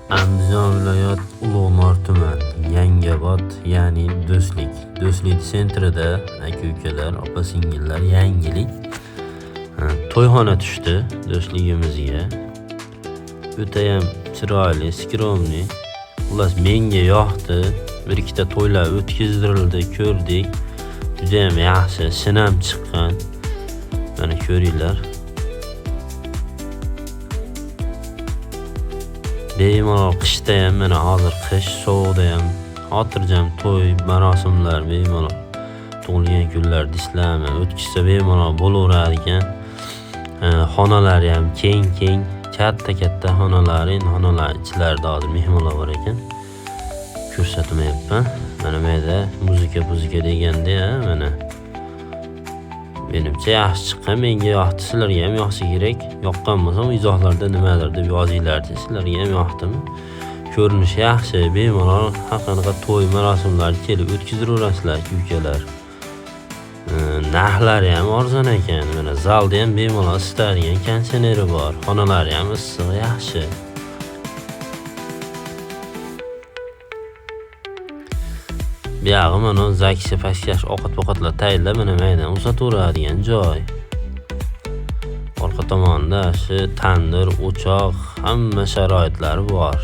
Andijon viloyat Ulug'nor tuman, Yangiobod, ya'ni Do'stlik. Do'stlik sentrida aka-ukalar, opa-singillar yangilik to'yxona tushdi do'stligimizga. O'tayam chiroyli, skromniy. Xullas menga yoqdi. Bir ikkita to'ylar o'tkazdirildi, ko'rdik. Juda ham yaxshi, shinam chiqqan. Mana ko'ringlar. Bemalol qishda ham, mana hozir qish, sovuqda ham xotirjam to'y, marosimlar bemalol tug'ilgan kunlar deysizlarmi, o'tkazsa bemalol bo'laveradi ekan. Xonalari ham keng-keng, katta-katta xonalari, endi xonalar ichlarida hozir mehmonlar bor ekan. Ko'rsatmayapman. Mana bu yerda muzika deganda, mana menimcha yaxshi chiqqan, menga yoqdi, sizlarga ham yoqsa kerak. Yoqqan bo'lsa, izohlarda nimadir deb yozinglar, sizlarga ham yoqdimi? Ko'rinishi yaxshi, bemalol har qanaqa to'y marosimlarga kelib o'tkaziraverasizlar ukalar. Narxlari ham arzon ekan. Mana zalda ham bemalol isitadigan konditsioneri bor, xonalari ham issiq, yaxshi. Buyog'i mana zaksa pastkash ovqat-ovqatlar tayyorlab mana maydan uzataveradigan joy. Orqa tomonda shu tandir, o'choq, hamma sharoitlari bor.